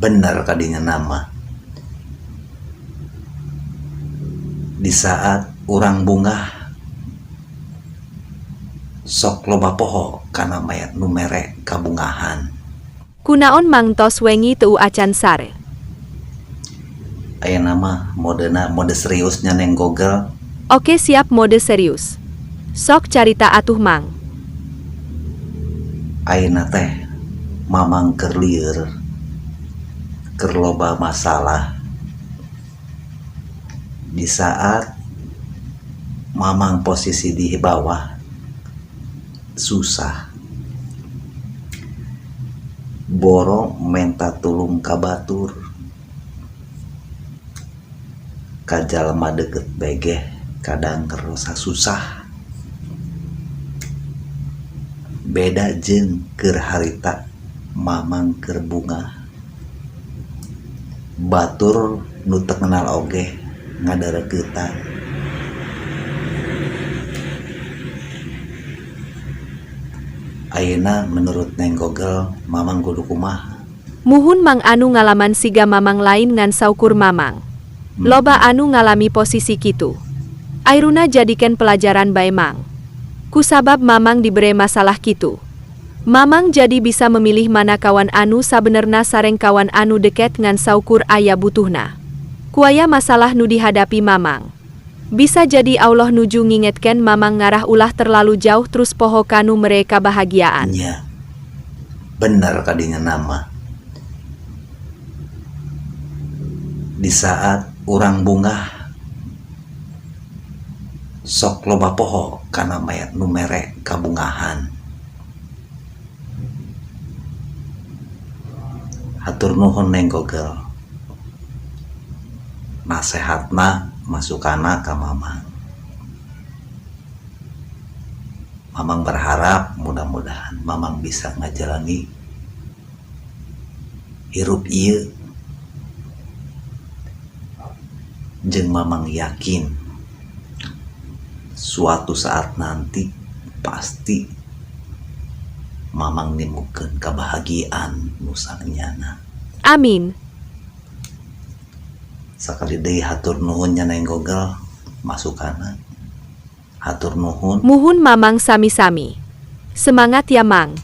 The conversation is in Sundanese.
Bener kadinya nama. Di saat urang bungah sok loba poho kana mayat nu mere kabungahan. Kunaon mang tos wengi teu acan sare. Ayeuna mah modena mode serius nya neng Google. Oke siap mode serius. Sok carita atuh mang. Ayeuna teh mamang keur lieur, keur loba masalah. Di saat mamang posisi di bawah susah. Boro menta tulung ka batur. Ka jalma deukeut begeh kadang ngerasa susah. Beda jeung keur harita mamang keur bungah. Batur nu teu kenal oge ngadarekeutan. Ayeuna menurut Neng Google mamang kudu kumaha? Muhun mang anu ngalaman siga mamang lain ngan saukur mamang. Loba anu ngalami posisi kitu. Airuna jadikan pelajaran bae mang. Kusabab mamang dibere masalah kitu. Mamang jadi bisa memilih mana kawan anu sabenerna sareng kawan anu deket ngan saukur aya butuhna. Kuaya masalah nu dihadapi mamang. Bisa jadi Allah nuju ngingetken mamang ngarah ulah terlalu jauh terus poho kanu mere kabahagiaan. Nya. Bener kadinya nama. Di saat urang bungah sok loba poho kana mayat nu mere kabungahan. Hatur nuhun Neng Google. Nasehatna masukanna ka mamang. Mamang berharap mudah-mudahan mamang bisa ngajalani hirup ieu jeung mamang yakin suatu saat nanti pasti mamang nimukeun kabahagiaan nu sanyana. Amin. Sakali deui hatur nuhun nya Neng Google masukanna. Hatur nuhun. Muhun mamang sami-sami. Semangat ya mang.